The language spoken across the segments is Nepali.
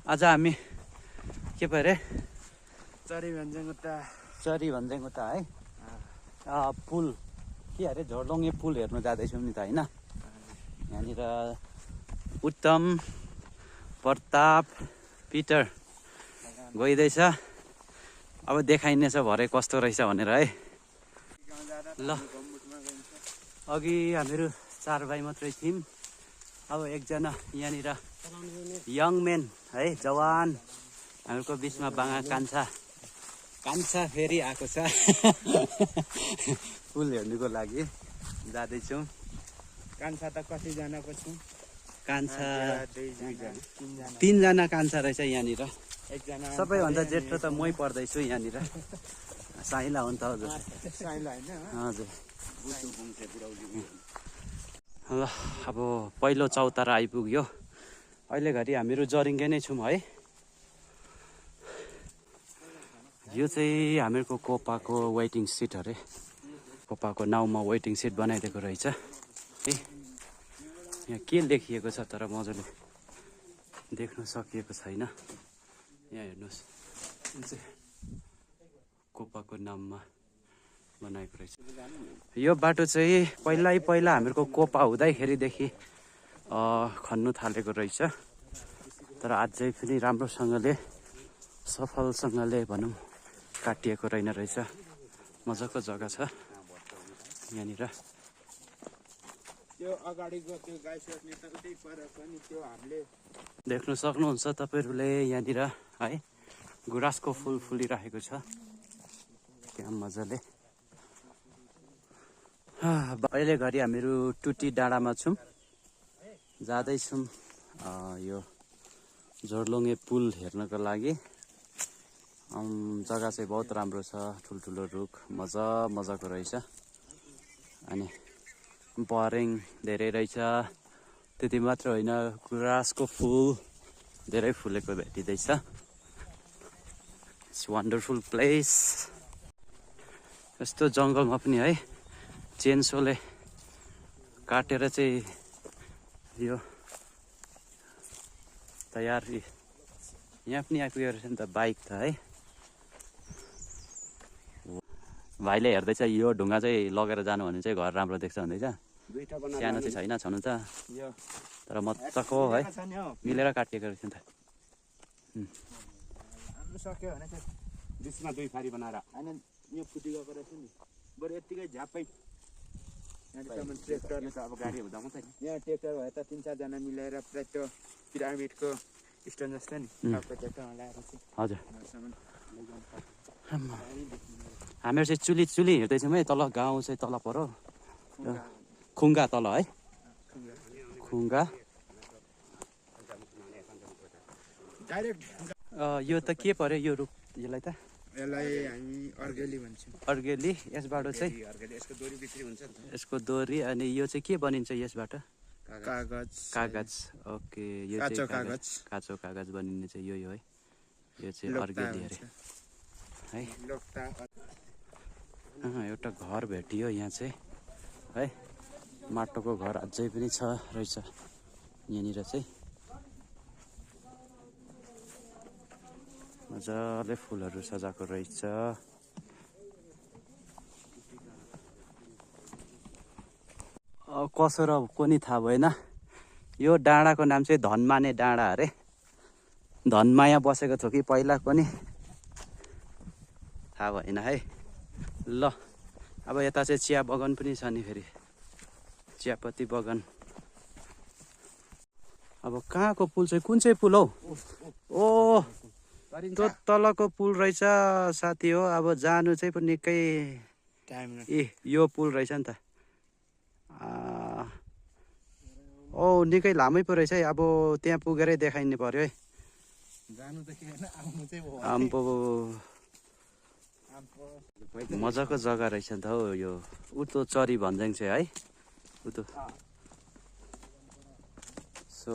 आज हामी के पो अरे चरी भन्ज्याङ उता है पुल के अरे झोर्लङ्गे पुल हेर्नु जाँदैछौँ नि त होइन। यहाँनिर उत्तम, प्रताप, पिटर गइँदैछ। अब देखाइनेछ भरे कस्तो रहेछ भनेर है। ल अघि हामीहरू 4 भाइ मात्रै थियौँ। अब एकजना यहाँनिर यङ मेन है, जवान हामीहरूको बिचमा बाङा कान्छा फेरि आएको छ पुल हेर्नुको लागि जाँदैछौँ। कान्छा त कतिजनाको छौँ? कान्छा 3जना कान्छा रहेछ यहाँनिर। एकजना सबैभन्दा जेठो त मै पर्दैछु यहाँनिर। साइला हो नि त हजुर। हजुर ल अब पहिलो चौतारा आइपुग्यो। अहिले घरि हामीहरू जरिङ्गे नै छौँ है। यो चाहिँ हामीहरूको कोपाको वेटिङ सिट अरे। कोपाको नाउँमा वेटिङ सिट बनाइदिएको रहेछ है। यहाँ के लेखिएको छ तर मजाले देख्न सकिएको छैन। यहाँ हेर्नुहोस्, जुन चाहिँ कोपाको नाममा बनाएको रहेछ। यो बाटो चाहिँ पहिला हामीहरूको कोपा हुँदैखेरिदेखि खन्नु थालेको रहेछ। तर आज चाहिँ पनि राम्रोसँगले सफलसँगले भनौँ काटिएको रहेछ। मजाको जग्गा छ यहाँनिर। त्यो अगाडिको त्यो गाई सोध्ने त उतै पर पनि त्यो हामीले देख्न सक्नुहुन्छ तपाईँहरूले यहाँनिर है। गुराँसको फुल फुलिरहेको छ त्यहाँ मजाले। अहिले घरि हामीहरू टुटी डाँडामा छौँ, जाँदैछौँ यो झोर्लङ्गे पुल हेर्नको लागि। जग्गा चाहिँ बहुत राम्रो छ, ठुल्ठुलो रुख मजाको रहेछ। अनि बरिङ धेरै रहेछ। त्यति मात्र होइन, गुराँसको फुल धेरै फुलेको भेटिँदैछ। It's wonderful place. यस्तो जङ्गलमा पनि है चेन्सोले काटेर चाहिँ यो तयार यहाँ पनि आइपुगेको रहेछ नि त बाइक त है। भाइले हेर्दैछ यो ढुङ्गा चाहिँ लगेर जानु भने चाहिँ घर राम्रो देख्छ भन्दैछ। सानो चाहिँ छैन छनु त, तर मजाको है मिलेर काटिएको रहेछ नि त। सक्यो भने चाहिँ बिचमा 2 फारी बनाएर होइन यो फुटी गएको रहेछ नि। बरु यत्तिकै झ्यापै ट्रेक्टर अब गाडी हुँदा मात्रै यहाँ ट्रेक्टर भए त 3-4 जना मिलेर पुरा त्यो पिरामिडको स्टोन जस्तो नि ट्रेक्टरमा ल्याएर चाहिँ हजुर हामीहरू चाहिँ चुली हिँड्दैछौँ है। तल गाउँ चाहिँ तल पऱ्यो, खुङ्गा तल है। खुङ्गा डाइरेक्ट यो त के पर्यो यो रुख? यसलाई हामी अर्गेली भन्छौँ। अर्गेली। यसबाट चाहिँ यसको दोरी बिक्री हुन्छ नि त। यसको दोरी। अनि यो चाहिँ के बनिन्छ यसबाट? कागज। ओके, यो चाहिँ काँचो कागज बनिने चाहिँ यो है। यो चाहिँ अर्गेली अरे है। एउटा घर भेटियो यहाँ चाहिँ है। माटोको घर अझै पनि छ रहेछ यहाँनिर चाहिँ। मजाले फुलहरू सजाएको रहेछ। कसो र कोनी थाहा भएन। यो डाँडाको नाम चाहिँ धनमाने डाँडा अरे। धनमाया बसेको थियो कि पहिला कोनी थाहा भएन है। ल अब यता चाहिँ चिया बगान पनि छ नि फेरि, चियापत्ती बगान। अब कहाँको पुल चाहिँ कुन चाहिँ पुल हौ? ओ त्यो तलको पुल रहेछ साथी हो। अब जानु चाहिँ पनि निकै यो पुल रहेछ नि त। निकै लामै पो रहेछ है। अब त्यहाँ पुगेरै देखाइनु पर्यो है। मजाको जग्गा रहेछ नि त हौ यो। उतो चरी भन्ज्याङ चाहिँ है उतो। सो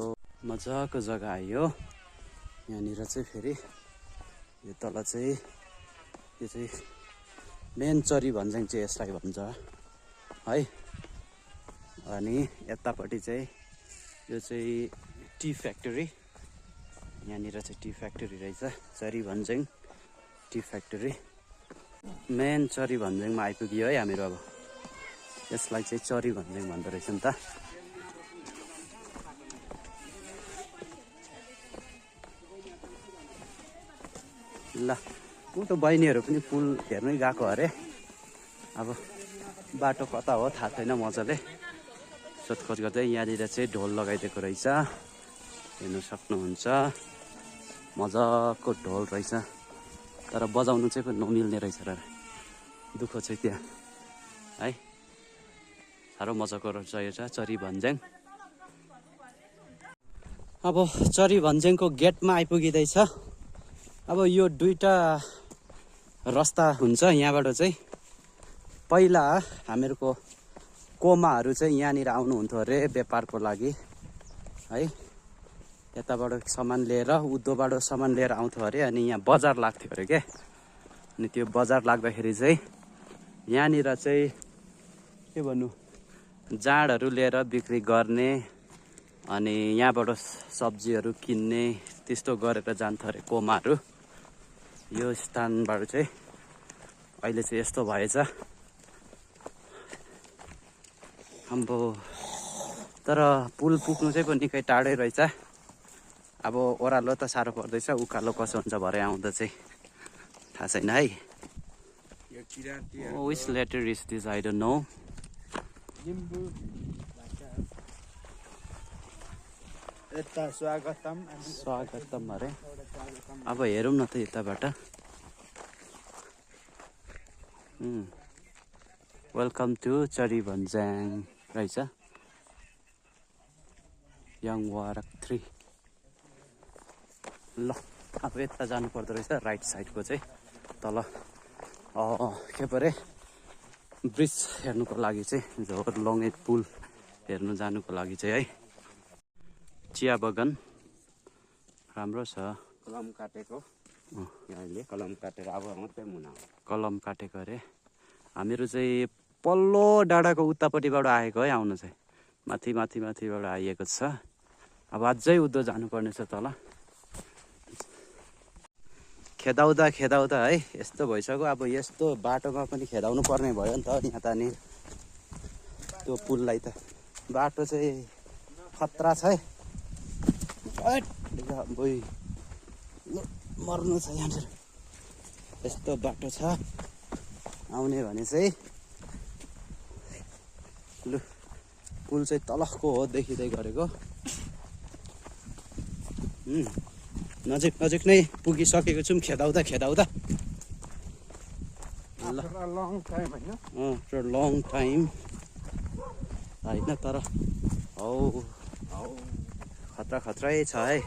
मजाको जग्गा आयो यहाँनिर चाहिँ। फेरि यो तल चाहिँ यो चाहिँ मेन चरी भन्ज्याङ चाहिँ यसलाई भन्छ है। अनि यतापट्टि चाहिँ यो चाहिँ टी फ्याक्ट्री यहाँनिर चाहिँ टी फ्याक्ट्री रहेछ, चरी भन्ज्याङ टी फ्याक्ट्री। मेन चरी भन्ज्याङमा आइपुग्यो है हामीहरू। अब यसलाई चाहिँ चरी भन्ज्याङ भन्दो रहेछ नि त। ल ऊ त बहिनीहरू पनि पुल हेर्नै गएको अरे। अब बाटो कता हो थाहा छैन, मजाले सोधखोज गर्दै। यहाँनिर चाहिँ ढोल लगाइदिएको रहेछ, हेर्नु सक्नुहुन्छ। मजाको ढोल रहेछ, तर बजाउनु चाहिँ पनि नमिल्ने रहेछ र दुःख चाहिँ त्यहाँ है। साह्रो मजाको रहेछ यो चाहिँ चरी भन्ज्याङ। अब चरी भन्ज्याङको गेटमा आइपुगिँदैछ। अब यो दुईटा रस्ता हुन्छ यहाँबाट चाहिँ। पहिला हामीहरूको कोमाहरू चाहिँ यहाँनिर आउनुहुन्थ्यो अरे व्यापारको लागि है। यताबाट सामान लिएर उद्धोबाट सामान लिएर आउँथ्यो अरे। अनि यहाँ बजार लाग्थ्यो अरे क्या। अनि त्यो बजार लाग्दाखेरि चाहिँ यहाँनिर चाहिँ के भन्नु, जाँडहरू लिएर बिक्री गर्ने अनि यहाँबाट सब्जीहरू किन्ने त्यस्तो गरेर जान्थ्यो अरे कोमाहरू। यो स्थानबाट चाहिँ अहिले चाहिँ यस्तो भएछ। अम्बो, तर पुल पुग्नु चाहिँ पनि निकै टाढै रहेछ। अब ओह्रालो त साह्रो पर्दैछ, उकालो कसो हुन्छ भरे आउँदा चाहिँ थाहा छैन है। Which letter is this? I don't know. स्वागतम अरे। अब हेरौँ न त यताबाट। वेलकम टु चरी भन्ज्याङ रहेछ, यङ वारक 3। ल अब यता जानु पर्दो रहेछ, राइट साइडको चाहिँ तल के परे ब्रिज हेर्नुको लागि चाहिँ, जोरलङ्गे पुल हेर्नु जानुको लागि चाहिँ है। चिया बगान राम्रो छ। कलम काटेको यहाँले कलम काटेर अब मात्रै मुना कलम काटेको अरे। हामीहरू चाहिँ पल्लो डाँडाको उतापट्टिबाट आएको है, आउनु चाहिँ माथि माथि माथिबाट आइएको छ। अब अझै उद्धो जानुपर्ने छ तल। खेदाउँदा खेदाउँदा है यस्तो भइसक्यो। अब यस्तो बाटोमा पनि खेदाउनु पर्ने भयो नि त यहाँ त। नि त्यो पुललाई त बाटो चाहिँ खतरा छ है। मर्नु छ यहाँनिर, यस्तो बाटो छ। आउने भने चाहिँ लु पुल चाहिँ तलको हो देखिँदै गरेको। नजिक नजिक नै पुगिसकेको छौँ खेदाउँदा खेदाउँदा। आफ्टर लङ टाइम होइन, तर हौ खतरा खतरै छ है।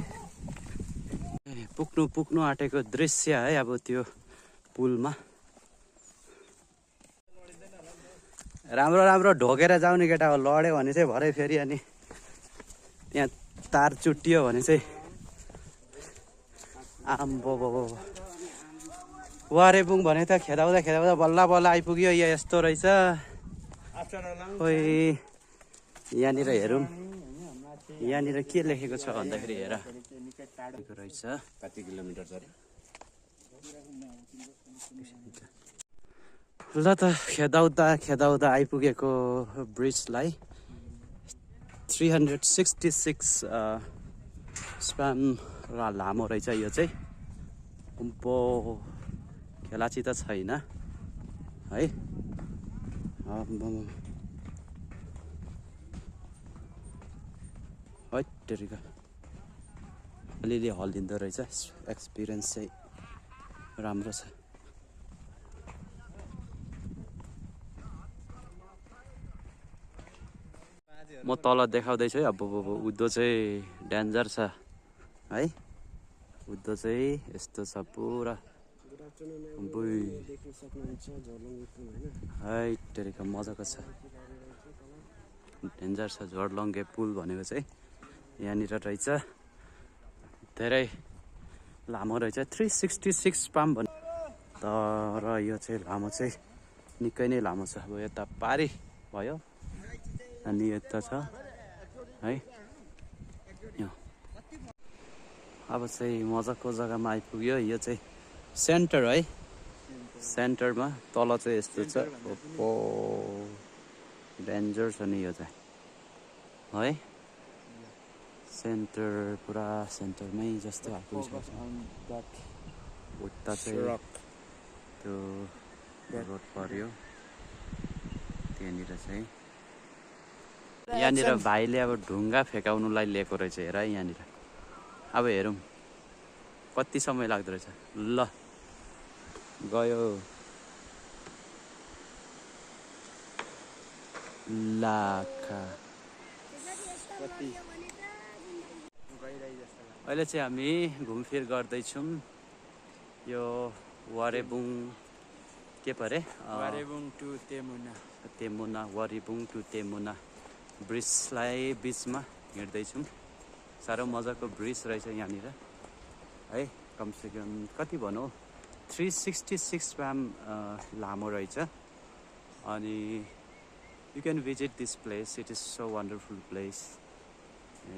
पुग्नु आँटेको दृश्य है अब त्यो पुलमा। राम्रो राम्रो ढोकेर जाउने केटा हो, लड्यो भने चाहिँ भरे फेरि अनि त्यहाँ तार चुट्टियो भने चाहिँ आम्बो वारेपुङ भने त खेदाउँदा खेदाउँदा बल्ल बल्ल आइपुग्यो। यस्तो रहेछ। खोइ यहाँनिर हेरौँ, यहाँनिर के लेखेको छ भन्दाखेरि हेर रहेछ कति किलोमिटर छ अरे। ल त खेदाउँदा खेदाउँदा आइपुगेको ब्रिजलाई 366 स्प्यान लामो रहेछ यो चाहिँ। अम्बो खेलाची त छैन है। हैटेरिका अलिअलि हल्लिँदो रहेछ। एक्सपिरियन्स चाहिँ राम्रो छ। म तल देखाउँदैछु है। अब उद्धो चाहिँ डेन्जर छ है। उद्धो चाहिँ यस्तो छ पुरा। हैटेरिका मजाको छ, डेन्जर छ। झोरलङ्गे पुल भनेको चाहिँ यहाँनिर रहेछ। धेरै लामो रहेछ, 366 पाम भन्ने। तर यो चाहिँ लामो चाहिँ निकै नै लामो छ। अब यता पारी भयो अनि यता छ है। अब चाहिँ मजाको जग्गामा आइपुग्यो। यो चाहिँ सेन्टर है, सेन्टरमा तल चाहिँ यस्तो छ। ओप्पो डेन्जर छ नि यो चाहिँ है। सेन्टर पुरा सेन्टरमै जस्तो आइपुग्छ। उता चाहिँ त्यो रोड पर्यो त्यहाँनिर चाहिँ। यहाँनिर भाइले अब ढुङ्गा फेकाउनुलाई लिएको रहेछ हेर है यहाँनिर। अब हेरौँ कति समय लाग्दो रहेछ। ल गयो लाखा। अहिले चाहिँ हामी घुमफिर गर्दैछौँ। यो वारेबुङ के परे वारेबुङ टु तेमुना, तेमुना वारेबुङ टु तेमुना ब्रिजलाई बिचमा हिँड्दैछौँ। साह्रो मजाको ब्रिज रहेछ यहाँनिर है। कमसेकम कति भनौँ 366 फ्याम लामो रहेछ। अनि you can visit this place, it is so wonderful place,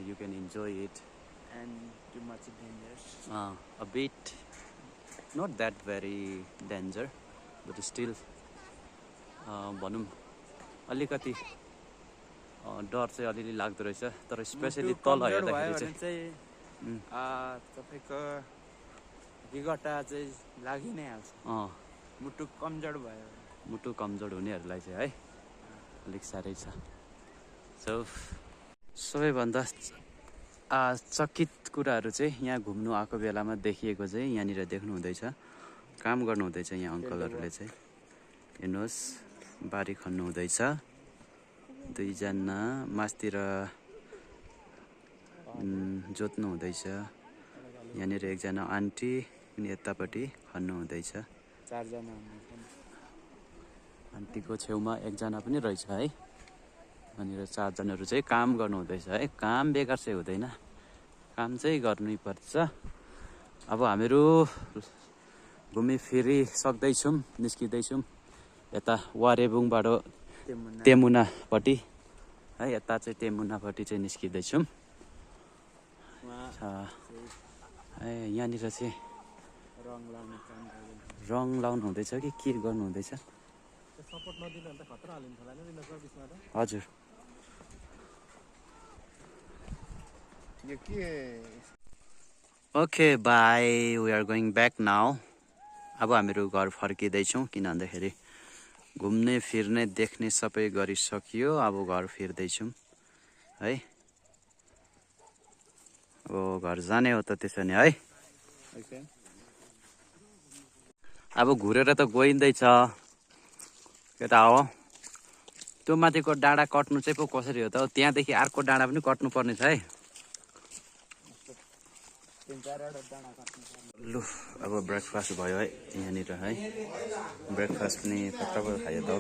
you can enjoy it. and too much dangerous. A bit, not that very danger, but still भनौँ अलिकति डर चाहिँ अलिअलि लाग्दो रहेछ। तर स्पेसली तल हेर्दाखेरि चाहिँ तपाईँको रिगटा चाहिँ लागि नै हाल्छ। मुटु कमजोर भयो, मुटु कमजोर हुनेहरूलाई चाहिँ है अलिक साह्रै छ। सो सबैभन्दा चकित कुराहरू चाहिँ यहाँ घुम्नु आएको बेलामा देखिएको चाहिँ यहाँनिर देख्नु हुँदैछ। काम गर्नु हुँदैछ यहाँ अङ्कलहरूले चाहिँ। हेर्नुहोस् बारी खन्नु हुँदैछ। दुईजना मास्तिर जोत्नु हुँदैछ। यहाँनिर एकजना आन्टी अनि यतापट्टि खन्नु हुँदैछ। चारजना आन्टीको छेउमा एकजना पनि रहेछ है। यहाँनिर चारजनाहरू चाहिँ काम गर्नु हुँदैछ है। काम बेकार चाहिँ हुँदैन, काम चाहिँ गर्नै पर्छ। अब हामीहरू घुमिफिरी सक्दैछौँ, निस्किँदैछौँ यता वारेबुङबाट तेमुनापट्टि है। यता चाहिँ तेमुनापट्टि चाहिँ निस्किँदैछौँ। यहाँनिर चाहिँ रङ लाउनु हुँदैछ कि के गर्नु हुँदैछ? हजुर okay bye, we are going back now. अब हामीहरू घर फर्किँदैछौँ किन भन्दाखेरि घुम्ने फिर्ने देख्ने सबै गरिसकियो। अब घर फिर्दैछौँ है। अब घर जाने हो त त्यसो भने है। अब घुरेर त गइँदैछ। केटा हो त्यो माथिको डाँडा कट्नु चाहिँ पो कसरी हो त? त्यहाँदेखि अर्को डाँडा पनि कट्नु पर्ने छ है। लु अब ब्रेकफास्ट भयो है यहाँनिर है। ब्रेकफास्ट पनि पक्का खायो त।